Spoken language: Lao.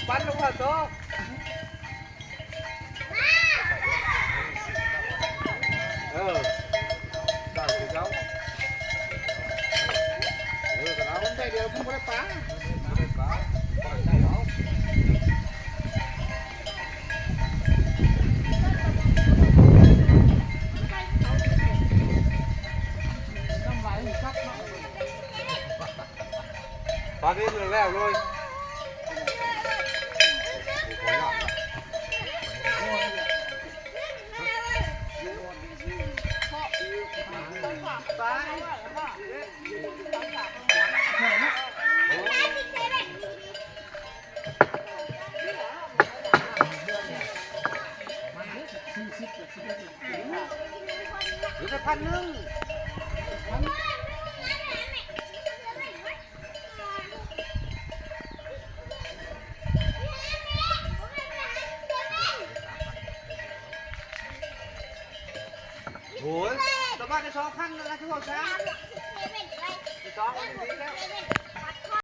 ປັນລົງມາໂຕ ເອີ ໄດ້ຄືເກົ່າ ເອີ ກໍເອົາໄດ້ດຽວ ບໍ່ໄດ້ປາ ບໍ່ໄດ້ປາ ໄດ້ເອົາ ປານີ້ມັນແລ້ວເລີຍ ເຫຼືອແຕ່ພັນໜຶ່ງ ໂອ້ຍ ສະບາຍໄດ້ສອງພັນນະ ຄືເວົ້າຊ້າ ສອງພັນນີ້ແລ້ວ.